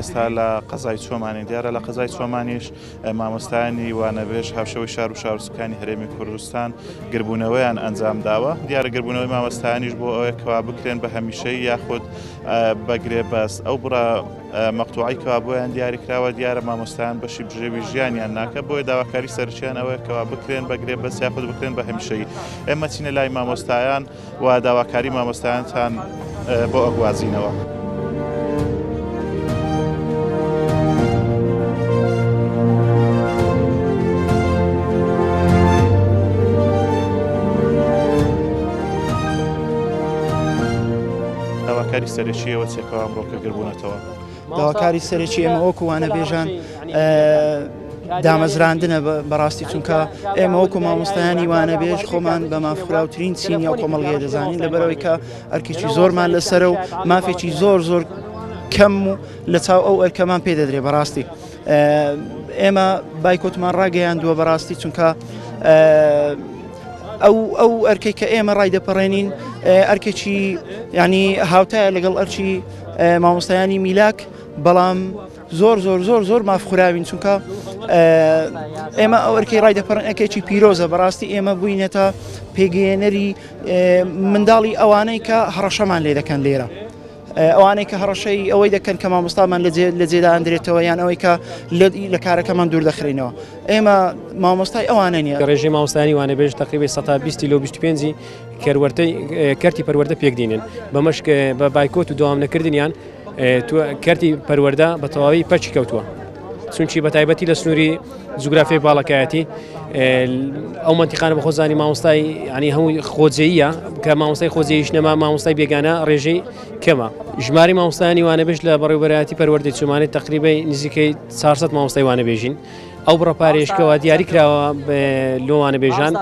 ئێستا لە قەزای چۆمانین دیارە لە قەزای چۆمانیش مامۆستایانی وانەبێژ هاوشێوەی شار و شارۆچکەکانی هەرێمی کوردستان گربوونەوەیان ئەنجام داوە دیارە گربوونەوەی مامۆستایانیش بۆ ئەوەیە کەوا بکرێن بە هەمیشەی یاخود بە گرێبەست ئەو بڕە مەقتوعی کەوا بۆیان دیاریکراوە دیارە مامۆستایان بەشی بژێوی ژیانیان ناکە بۆیە داواکاری سەرچیان ئەوەیە کەوا بکرێن بە گرێبەست یاخود بکرێن بە هەمیشەی ئێمە چینە لای مامۆستایان و داواکاری مامۆستایانتان بۆ ئەگوازینەوە. داواکاری سەرەکی ئێوە چیە کەوا ئەمڕۆکە گربوونەتەوە؟ داواکاری سەرەکی ئێمە وەکو وانەبێژان دامەزراندنە بەڕاستی چونکە ئێمە وەکو مامۆستایانی وانەبێژ خۆمان بە مافخراوترین چینی ئەو کۆمەڵگەیە دەزانین لەبەرەوەی کە ئەرکێکی زۆرمان لەسەرە و مافێکی زۆر زۆر کەم و لە چاو ئەو ئەرکەمان پێ دەدرێ بەڕاستی ئێمە بایکۆتمان ڕاگەیاندووە بەڕاستی چونکە ئەو ئەو ئەرکەی کە ئێمە ڕای دەپەڕێنین ئەرکێکی ینی هاوتایە لەگەڵ ئەرچی مامۆستایانی میلاک بەڵام زۆر زۆر زۆر زۆر مافخوراوین چونکە ئێمە ئەو ئەرکەی ڕای دەپەڕن ئەکێکی پیرۆزە بەڕاستی ئێمە بووینەتە پێگەیەنەری منداڵی ئەوانەی کە هەڕەشەمان لێ دەکەن لێرە. ئەوانەی کە هەڕەشەی ئەوەی دەکەن کە مامۆستامان لە جێدا ئەندرێتەوە یان ئەوەی کە لە کارەکەمان دوور دەخرینەوە ئێمە مامۆستای ئەوانە نیە ڕێژەی مامۆستایانی وانەبێژ تقریبا 120 لۆ 25 کەروەرتەی کەرتی پەروەردە پێک دینن بەمەش بە بایکۆت و دەوام نەکردنیان کەرتی پەروەردە بە تەواوی پەکی کەوتووە چونکی بە تایبەتی لە سنووری جوگرافیای باڵەکایەتی ئەو مەنتیقانە بەخۆزانی مامۆستای ینی هەمووی خۆجێیە کە مامۆستای خۆجێیش نەما مامۆستای بێگانە ڕێژەی کەمە ژماری مامۆستایانی وانەبێژ لە بەڕێوبەرایەتی پەروەردەی چۆمانی تقریبای نزیکەی 400 مامۆستای وانەبێژین ئەو بڕە پارەیەش کەوا دیاری کراوە لۆ وانەبێژان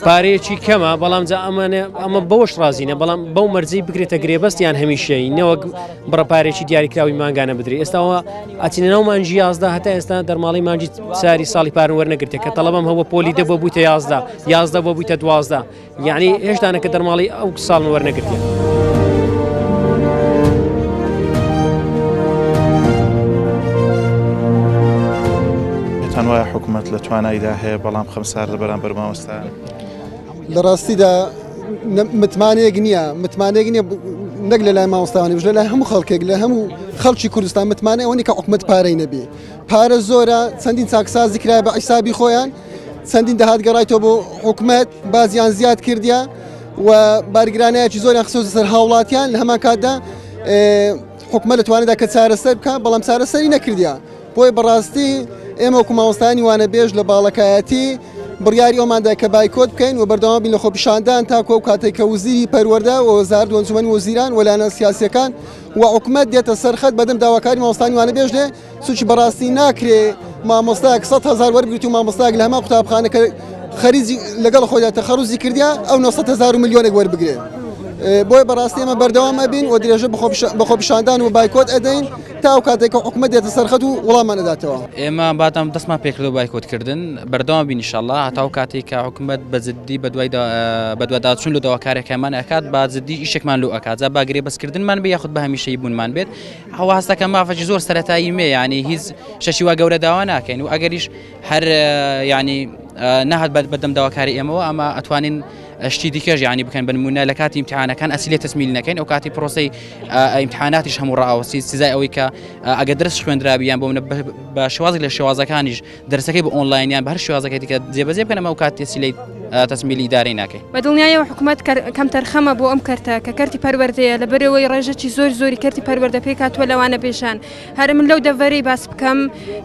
پارەیەکی کەمە بەڵام جا ئەمانە ئەمە بەوەش ڕازینە بەڵام بەو مەرجەی بکرێتە گرێبەست یان هەمیشەی نەوەک بڕە پارێکی دیاریکراوی مانگانە بدرێ ئێستاوە ئەچینە ناو مانگی 11 هەتا ئێستا دەرماڵی مانگی ساری ساڵی پارن وەرنەگرتێ کە تەڵەبەم هەبوو پۆلی دە بۆ بوویتە 11 11 بۆ بوویتە 12 یعنی هێشتانە کە دەرماڵی ئەو ساڵم وەرنەگرتێ. پێتان وایە حکوومەت لە توانایدا هەیە بەڵام خەمساردە بەرامبەر مامۆستایان؟ لە ڕاستیدا متمانەیەک نییە متمانەیەک نییە نەک لە لای مامۆستایانی لە لای هەموو خەڵکێک لە هەموو خەڵکی کوردستان متمانە ئەوە نیە کە حکوومەت پارەی نەبێ پارە زۆرە چەندین چاکسازی کرای بە حیسابی خۆیان چەندین داهات گەڕایتەوە بۆ حکومەت بازیان زیاد کردیا و بارگرانایەکی زۆریان خستۆتە سەر هاوڵاتیان لە هەمان کاتدا حکومەت لە توانێدا کە چارەسەر بکە بەڵام چارەسەری نەکردیا بۆیە بەڕاستی ئێمە وەکو مامۆستایانی وانەبێژ لە باڵەکایەتی بڕیاری ئەوماندا کە بایکۆت بکەین و بەردەوام بین لە خۆپیشاندان تاکو ئەو کاتێک کە وزیری پەروەردە و وەزارەت و ئەنجومەنی وەزیران و لایەنە سیاسیەکان و حکومەت دێتە سەر خەت بەدەم داواکاری مامۆستایانی وانەبێژ لێ سوچ بەڕاستی ناکرێ مامۆستایەک 100 هەزار وەربگرێت و مامۆستایەک لە هەمان قوتابخانە کە خەریجی لەگەڵ خۆیدا تەخەروزی کردیا ئەو 900 هەزار و ملیۆنێک وەربگرێ بۆیە بەڕاستی ئێمە بەردەوام ئەبین و درێژە بە خۆپیشاندان و بایکۆت ئەدەین تا ئەو کاتێک کە حکومەت دێتە سەرخەت و وڵامان ئەداتەوە. ئێمە بادام دەستمان پێکردو بایکۆت کردن بەردەوام بین ئینشاڵڵا هەتا ئەو کاتێک کە حکومەت بە جدی بەدوای بەدواداچوون لە داواکارەکەمان ئەکات با جدی ئیشێکمان لۆ ئەکات جا با گرێبەستکردنمان بێ یاخود بە هەمیشەیی بوونمان بێت ئەوە هەستەکە مافەکی زۆر سەرەتایی مێ ینی هیچ شەشی وا گەورە داوا ناکەین و ئەگەریش هەر ینی نەهات بەدەم داواکاری ئێمەوە ئەمە ئەتوانین شتی دیکەش ینی بکەن بنمونە لە کاتی امتحانەکان ئەسیلێ تەسمیل نەکەین ئەو کاتی پرۆسی ئیمتحاناتیش هەموو ڕاوەستی سزای ئەوەی کە ئەگە درس خوێندرابیان بۆ منە بە شێوازێک لە شێوازەکانیش دەرسەکەی بە ئۆنلاینیان بە هەر شێوازەکەی دیکە جێبەجێ بکەن ئەمە ئەو کات تەسیلەی تەسمیلی ئیدارەی ناکەین. بە دڵنیایەوە حکومەت کەمتەرخەمە بۆ ئەم کەرتە کە کەرتی پەروەردەیە لەبەرئەوەی ڕێژەکی زۆر زۆری کەرتی پەروەردە پێکهاتووە لە وانەبێژان هەر من لەو دەڤەرەی باس بکەم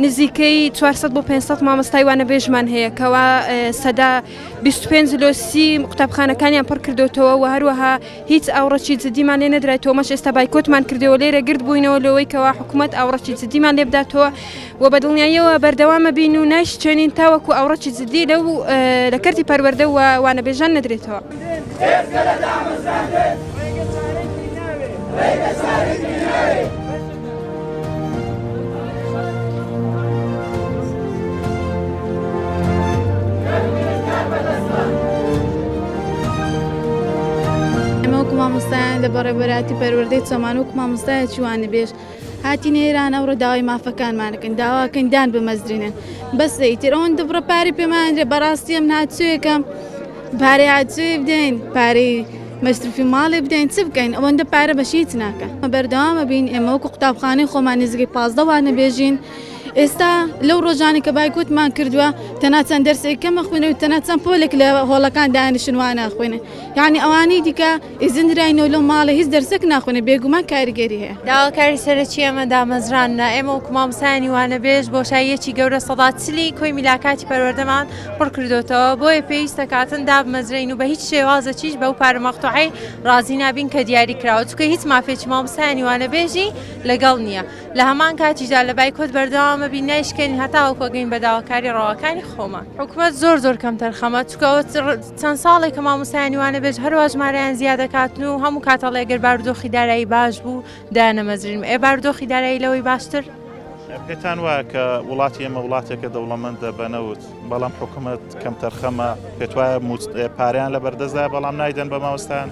نزیکەی 400 بۆ 500 مامۆستای وانەبێژمان هەیە کەوا سەدا 25 لۆ 30 قوتابخانەکانیان پڕ کردوتەوە و هەروەها هیچ ئاوڕەکی جدیمان لێ نەدرایتەوە مەش ئێستا بایکۆتمان کردەوە لێرە گرد بووینەوە لەوەی کەوا حکوومەت ئاوڕەکی جدیمان لێ بداتەوە و بە دڵنیاییەوە بەردەوامە بین و نایشچێنین تاوەکو ئاوڕەکی جدی لەو لە کەرتی پەروەردە و وانەبێژان نەدرێتەوە. ئێمە وەکو مامۆستایان لە بەڕێوەبەرایەتی پەروەردەی چۆمان وەکو مامۆستایەکی وانەبێژ. هاتینە ئێران ئەوڕۆ داوای مافەکانمانەکەن داواکەین دان بمەزرینن بەسە ئیتر ئەوەندە بڕە پارەی پێماندرێ بەڕاستی ئەم ناچۆیەکەم پارەی هاتووی بدەین پارەی مەسروفی ماڵێ بدەین چ بکەین ئەوەندە پارە بەشی هیچ ناکە بەردەوامە بین ئێمە وەکو قوتابخانەی خۆمان نزیکەی 15 وانە بێژین ئێستا لەو ڕۆژانی کە بایکۆتمان کردووە تەنها چەند دەرسێک کەمە خوێنە و تەنها چەند پۆلێک لە هۆڵەکان دانیشن وانە خوێنن یعنی ئەوانەی دیکە ئیزن دراینەوە لەو ماڵە هیچ دەرسێک ناخوێنێ بێگومان کاریگەری هەیە. داواکاری سەرەکی ئێمە دامەزراندنە، ئێمە وەکو مامۆستایانی وانەبێژ بۆشاییەکی گەورە 40% کۆی میلاکاتی پەروەردەمان پڕ کردۆتەوە، بۆیە پێویستە کاتن دابمەزرێین و بە هیچ شێوازێکیش بەو پارە مەقتوعەی ڕازی نابین کە دیاری کراوە، چونکە هیچ مافێکی مامۆستایانی وانەبێژی لەگەڵ نییە. لە هەمان کاتیشدا لە بایکۆت بەردەوامە بین نایشکێنین هەتاوەکو ئەگەین بە داواکاری ڕەواکانی خۆمان. حکومەت زۆر زۆر کەمتەرخەمە، چونکە ئەوە چەند ساڵێکە مامۆستایانی وانەبێژ هەروا ژمارەیان زیاد دەکاتن و هەموو کات ئەڵێ گەر بارودۆخی دارایی باش بوو دایانەمەزرێنم ئێ بارودۆخی دارایی لەوەی باشتر؟ پێتان وایە کە وڵاتی ئێمە وڵاتێکە دەوڵەمەندە بە نەوت بەڵام حکوومەت کەمتەرخەمە پێتوایە پارەیان لە بەردەستدا بەڵام نایدەن بە مامۆستایان؟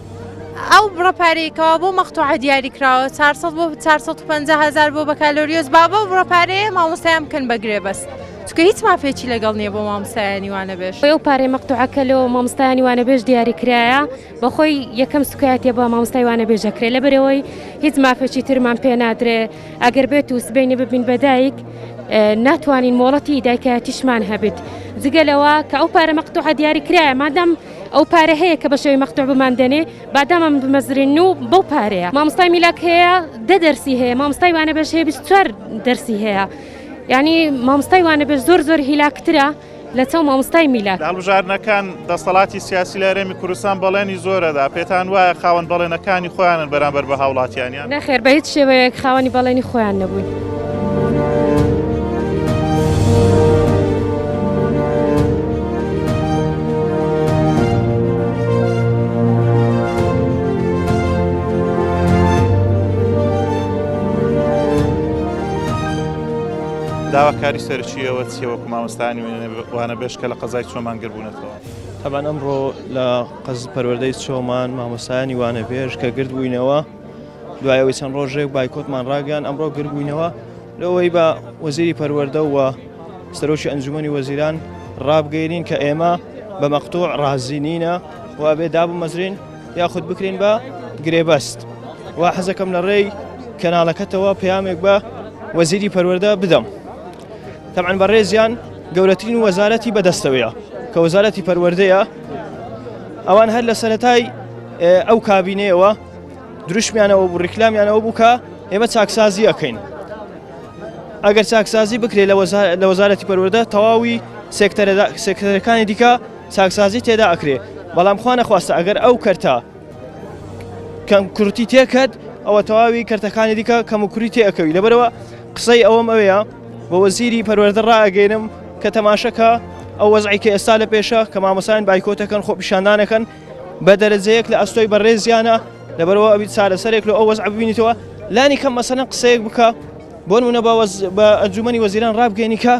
ئەو بڕە پارەی کەوا بۆ مەقتوعە دیاری کراوە 400 بۆ 450 هەزار بۆ بەکالۆریۆس با بەو بڕە پارەیە مامۆستایان بکەن بە گرێبەست. چونکە هیچ مافێکی لەگەڵ نییە بۆ مامۆستایانی وانەبێژ. ئەو پارەی مەقتوعە کە لۆ مامۆستایانی وانەبێژ دیاری کرایە بەخۆی یەکەم سوکایەتیە بە مامۆستای وانەبێژ ئەکرێ لەبەرئەوەی هیچ مافێکی ترمان پێ نادرێ ئەگەر بێت و سبەینێ ببین بە دایک ناتوانین مۆڵەتی دایکایەتیشمان هەبێت جگە لەوە کە ئەو پارە مەقتوعە دیاری کرایە مادام ئەو پارە هەیە کە بە شێوەی مەقتوع بمان دەنێ بادامم بمەزرێن و بەو پارەیە مامۆستای میلاک هەیە دە دەرسی هەیە مامۆستای وانەبێژ هەیە 24 دەرسی هەیە یانی مامۆستای وانەبێژ زۆر زۆر هیلاکترە لە چاو مامۆستای میلاک. لە هەڵبژاردنەکان دەسەڵاتی سیاسی لە هەرێمی کوردستان بەڵێنی زۆرەدا، پێتان وایە خاوەن بەڵێنەکانی خۆیانن بەرامبەر بە هاوڵاتیانیان؟ نەخێر بە هیچ شێوەیەک خاوەنی بەڵێنی خۆیان نەبوون. داواکاری سەرەکی ئێوە چییە وەکو مامۆستایانی وانەبێژ کە لە قەزای چۆمان گربوونەتەوە؟ تەبعەن ئەمڕۆ لە قەز پەروەردەی چۆمان مامۆستایانی وانەبێژ کە گردبووینەوە دوای ئەوەی چەند ڕۆژێک بایکۆتمان ڕاگەیان ئەمڕۆ گربووینەوە لەوەی بە وەزیری پەروەردە و سەرۆکی ئەنجومەنی وەزیران ڕابگەیەنین کە ئێمە بە مەقتوع ڕازی نینە و ئەبێ دابمەزرین یاخود بکرین بە گرێبەست و حەزەکەم لە ڕێی کەناڵەکەتەوە پەیامێک بە وەزیری پەروەردە بدەم تەبعەن بەڕێزیان گەورەترین وەزارەتی بەدەستەوەیە کە وەزارەتی پەروەردەیە ئەوان هەر لە سەرەتای ئەو کابینەیەوە دروشمیانەوە بوو ڕیکلامیانەوە بوو کە ئێمە چاکسازی ئەەکەین ئەگەر چاکسازی بکرێت لە وەزارەتی پەروەردە تەواوی سێکتەرەکانی دیکە چاکسازی تێدا ئەکرێ بەڵام خوا نەخواستە ئەگەر ئەو کەرتە کەم کورتی تێکرد ئەوە تەواوی کەرتەکانی دیکە کەم و کوری تێئەکەوی لەبەرەوە قسەی ئەوەم ئەوەیە بە وەزیری پەروەردە ڕائەگەینم کە تەماشەکە ئەو وەزعی کە ئێستا لە پێشە کە مامۆسایان بایکۆتەکەن خۆپیشاندانەکەن بە دەرەجەیەک لە ئەستۆی بەڕێزیانە لەبەرەوە ئەوی چارەسەرێک لە ئەو وەزع ببینیتەوە لانی کەم مەسەلەن قسەیەک بکە بۆ نمونە بە ئەنجومەنی وەزیران ڕابگەێنی کە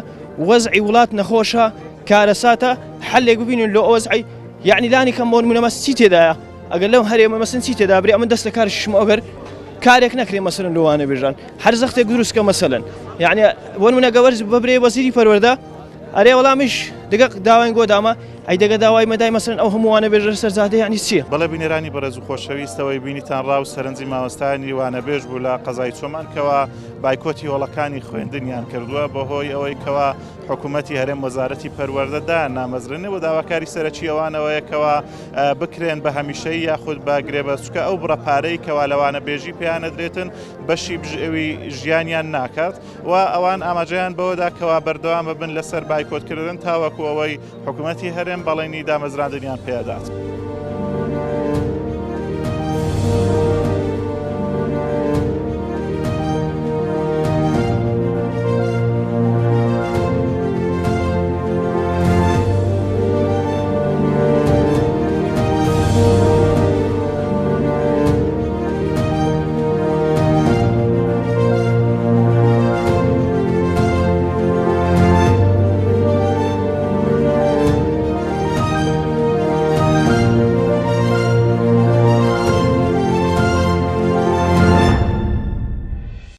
وەزعی وڵات نەخۆشە کارەساتە حلێک ببینن لۆ وەزعی یعنی لانی کەم بۆ نمونە مەس چی تێدایە ئەگەر لەو هەرێمە مەسن چی تێدا برێ ئەمن دەست لە کار شم ئەگەر کارێک نەکرێ مەسەلەن لۆوانە بێژان هەر زەختێک دروستکە مەسەلەن یعنی بۆ نمونە گەوەرز ببرێ وەزیری پەروەردە ئەرێ وەڵامیش دەگە داواین گۆ دامە ئەی دەگە داوای مەدای مەسەلەن ئەو هەمووانە بێژە سەر جادە یعنی چییە؟ بەڵێ بینەرانی بەڕێز و خۆشەویست ئەوەی بینیتان ڕا و سەرنجی مامۆستایانی وانەبێژ بوو لە قەزای چۆمان کەوا بایکۆتی هۆڵەکانی خوێندنیان کردووە بەهۆی ئەوەی کەوا حکوومەتی هەرێم وەزارەتی پەروەردە دایان نامەزرێنێ و داواکاری سەرەکی ئەوانەوەیە کەوا بکرێن بە هەمیشەیی یاخود بە گرێبەست چونکە ئەو بڕە پارەی کەوا لە وانەبێژی پێیانەدرێتن بەشی بژێوی ژیانیان ناکات و ئەوان ئاماژەیان بەوەدا کەوا بەردەوام ببن لەسەر بایکۆتکردن تاوەکو ئەوەی حکوومەتی هەرێم بەڵێنی دامەزراندنیان پێدات.